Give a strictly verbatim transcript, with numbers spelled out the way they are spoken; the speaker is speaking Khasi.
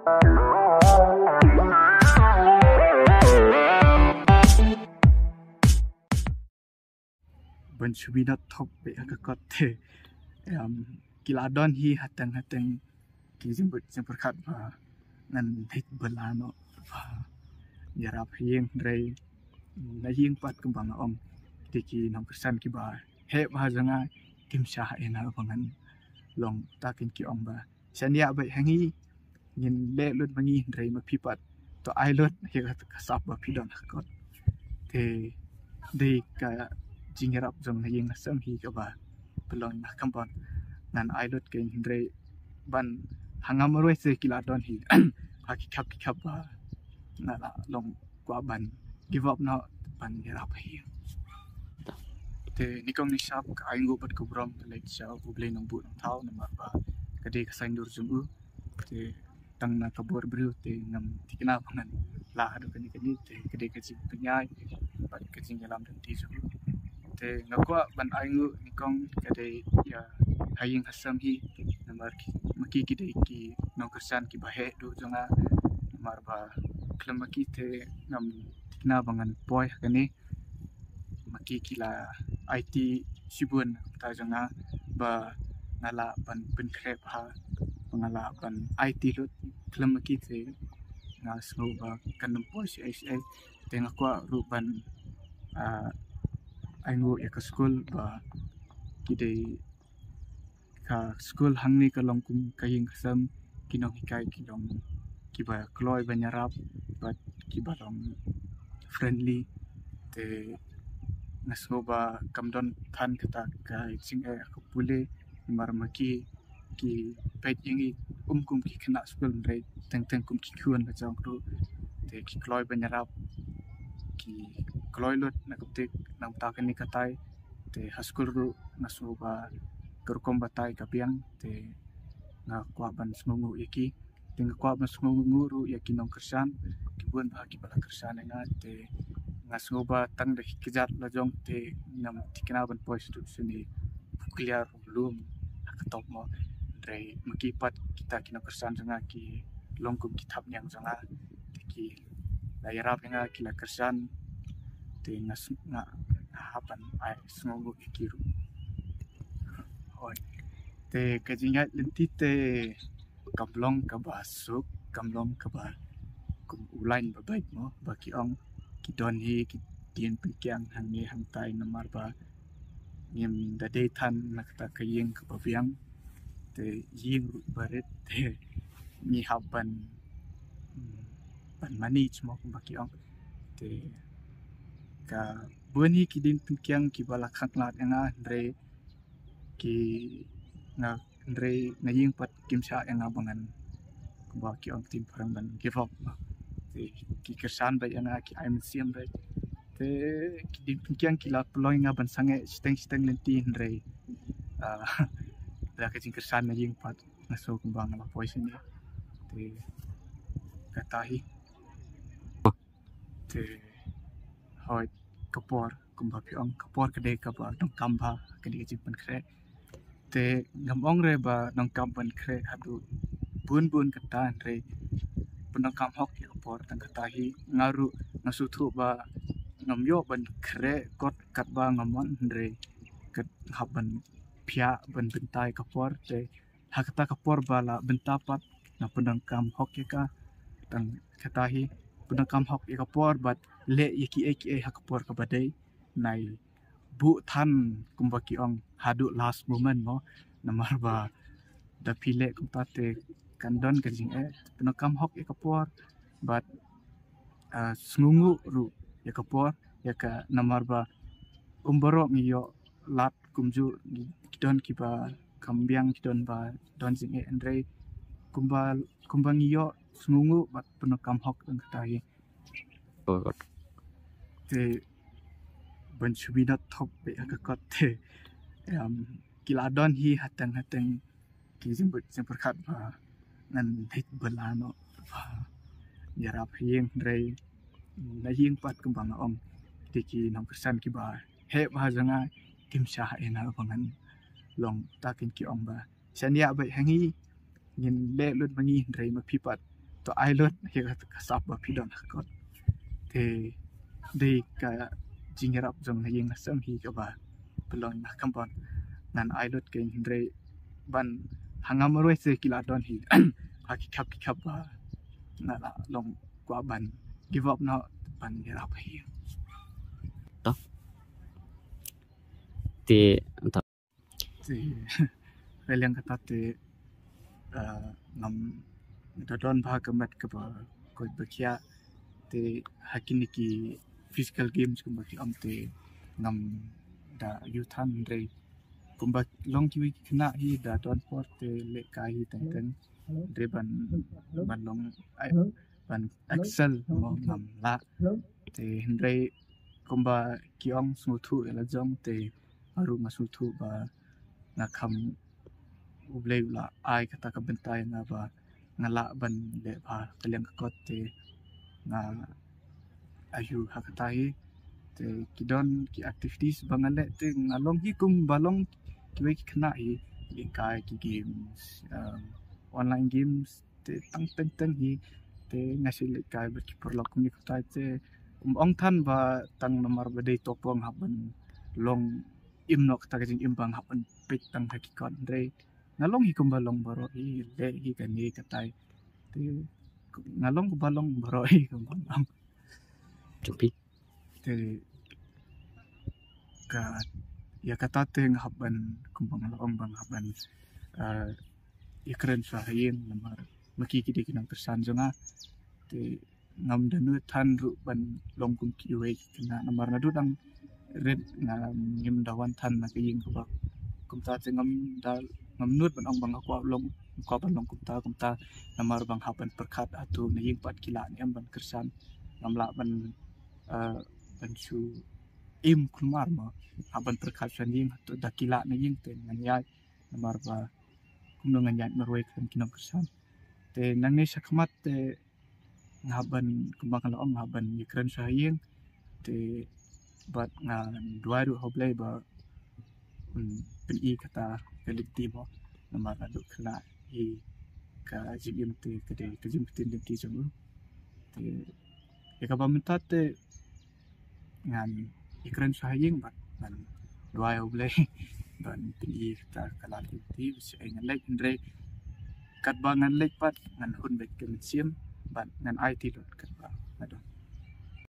Ban shu minot thop beit ha ka kot te, em, ki la don hi hateng hateng ki jingpyrkhat ba ngan leit bylla noh ba ïarap ha ïing, hynrei na ïing pat kumba nga ong, te ki nongkyrshan kiba heh bha jong nga kim shah ïa nga ba ngan long. Ta kin ki ong ba shaniah beit ha ngi, ngin leh lut ma ngi, hynrei ma phi pat to ai lut ïa ka sap ba phi don ha kot. Te dei ka jingïarap jong na ïing na sem hi kaba pynlong na kambon ngan ai lut kein, hynrei ban ha nga marwei se ki la don hi ha ki khap ki khap ba nga la long kwah ban give up noh ban ïarap hi. Te nyngkong nyngshap ka ainguh bad ka burom ka leit sha U Blei Nongbuh Nongthaw namar ba ka dei ka saiñdur jong u. Te tang na ka bor briew te ngam thikna ba ngan lah haduh kane kane, te ka dei ka jingpynïaid bad ka jingïalam lynti jong u. Te nga kwah ban ainguh nyngkong ka dei ïa ha ïing ha sem hi, namar ki, ma ki ki dei ki nongkyrshan kiba heh duh jong nga, namar ba khlem ma ki te ngam thikna ba ngan poi ha kane. Ma ki ki la aiti shibun na ka bynta jong nga ba nga lah ban pynkhreh bha, ba nga lah ban aiti lut. Khlem ma ki te nga sngew ba kan ym poi shaei shaei. Te nga kwah ruh ban, ah, ainguh ïa ka skul ba ki dei ka skul hangne ka long kum ka ïing ka sem, ki nonghikai ki long kiba kloi ban ïarap bad kiba long friendly. Te nga sngew ba kam don than kata ka jingeh ka pule, namar ma ki ki peit ïa ngi um kum ki khynnah skul, hynrei teng teng kum ki khun la jong ruh. Te ki kloi ban ïarap, ki kloi lut na ka bynta, na ka bynta kane katai. Te ha skul ruh nga sngew ba ka rukom batai ka biang, te nga kwah ban sngewnguh ïa ki. Te nga kwah ban sngewnguh ruh ïa ki nongkyrshan, ki bun bha kiba la kyrshan ïa nga. Te nga sngew ba tang da ki kjat la jong te ngam thikna ban poi shaduh shane, pukliar lum ha ka top mo. Hynrei ma ki pat kita ki nongkyrshan jong nga ki long kum ki thapniang jong nga. Te ki la ïarap ïa nga, ki la kyrshan. Te nga sng-, nga, nga hap ban ai sngewnguh ïa ki ruh. Hooid. Te ka jingïaid lynti te kam long kaba suk, kam long kaba kum u lain ba beit mo, ba ki ong ki don hi ki dien pynkiang hangne hangtai namar ba ngim da dei than na kata ka ïing kaba biang. Te ïing ruh ba rit, te ngi hap ban, ban manage mo kumba ki ong. Te ka bun hi ki dien pynkiang kiba la khanglad ïa nga, hynrei ki, nga, hynrei na ïing pat kim shah ïa nga ba ngan, kumba ki ong ktien phareng, ban give up. Te ki kyrshan beit ïa nga, ki ai mynsiem beit. Te ki dien pynkiang ki la pynlong ïa nga ban sangeh shiteng shiteng lynti, hynrei, ah, da ka jingkyrshan na ïing pat nga sngew kumba nga la poi shane. Te kata hi. Te hooid, ka por kumba phi ong, ka por ka dei kaba donkam bha, ka dei ka jingpynkhreh. Te ngam ong re ba donkam ban khreh haduh bun bun kata, hynrei pyndonkam hok ïa ka por. Tang kata hi nga ruh nga sngewthuh ba ngam ïoh ban khreh kot katba nga mon, hynrei nga hap ban phiah ban bynta ïa ka por. Te ha kata ka por ba la bynta pat nga pyndonkam hok ïa ka. Tang kata hi, pyndonkam hok ïa ka por bad leh ïa kiei kiei ha ka por kaba dei. Nai buh than kumba ki ong haduh last moment mo, namar ba da phi leh kumta te kan don ka jingeh. Pyndonkam hok ïa ka por bad, ah, sngewnguh ruh ïa ka por, ïa ka, namar ba um baroh ngi ïoh lad kumjuh, ki don kiba kam biang, ki don ba don jingeh, hynrei kumba, kumba ngi ïoh sngewnguh bad pyndonkam hok, tang kata hi. Te ban shu minot thop beit ha ka kot te, em, ki la don hi hateng hateng ki jingpyrkhat ba ngan leit bylla noh ba ïarap ha ïing, hynrei na ïing pat kumba nga ong, te ki nongkyrshan kiba heh bha jong nga kim shah ïa nga ba ngan long. Ta kin ki ong ba shaniah beit ha ngi, ngin leh lut ma ngi, hynrei ma phi pat to ai lut ïa ka sap ba phi don ha kot. Te dei ka jingïarap jong na ïing na sem hi kaba pynlong na kambon. Ngan ai lut kein hynrei ban ha nga marwei se ki la don hi ha ki khap ki khap ba nga la long kwah ban give up noh ban ïarap hi. To. Te, to. Te, ka liang kata te, ah, ngam da don bha ka met kaba koit ba khiah. Te ha kine ki physical games kumba ki ong te ngam da ïoh than hynrei kumba long kiwei ki khynnah hi da don por te leh kai hi teng teng. Hynrei ban, ban long, ai, ban excel mo ngam lah. Te hynrei kumba ki ong sngewthuh ïa la jong te nga ruh nga sngewthuh ba nga kham U Blei u la ai kata ka bynta ïa nga ba nga lah ban leh bha ka liang ka kot te nga aiu ha kata hi. Te ki don ki activities ba nga leh te nga long hi kumba long kiwei ki khynnah hi, leh kai ki games, um, online games te tang teng teng hi. Te nga shu leh kai bad ki paralok kumne kumtai te ym ong than ba tang namar ba dei to pong hap ban long im noh kata ka jingim ba nga hap ban peit tang ha ki kot hynrei nga long hi kumba long baroh hi, leh hi kane katai. Te nga long kumba long baroh hi kumba long. Jong phi. Te ka, ïa kata te nga hap ban kumba nga la ong ba nga hap ban, ah, ïakren shuwa ha ïing namar ma ki ki dei ki nongkyrshan jong nga. Te ngam da nud than ruh ban long kum kiwei ki khynnah namar naduh dang rit ngam da wan than na ka ïing kaba kumta te ngam da, ngam nud ban ong ba nga kwah long, kwah ban long kumta kumta namar ba nga hap ban pyrkhat hato na ïing pat ki lah ne em ban kyrshan. Ngam lah ban, eh, ban shu im kulmar mo, hap ban pyrkhat shuwa na ïing hato da ki lah na ïing te ngan ïaid namar ba kumno ngan ïaid marwei khlem ki nongkyrshan. Te nangne shakhmat te nga hap ban, kumba nga la ong, nga hap ban ïakren shuwa ha ïing. Te bad ngan duwai ruh ha U Blei ba un pyni kata ka lynti mo namar naduh khynnah hi ka jingim te ka dei ka jingpyntip lynti jong u. Te ïa kaba mynta te ngan ïakren shuwa ha ïing bad ngan duwai ha U Blei ban pyni kata ka lynti ba shisha ngan leit hynrei katba ngan leit pat ngan hun beit ka mynsiem bad ngan aiti lut katba nga don.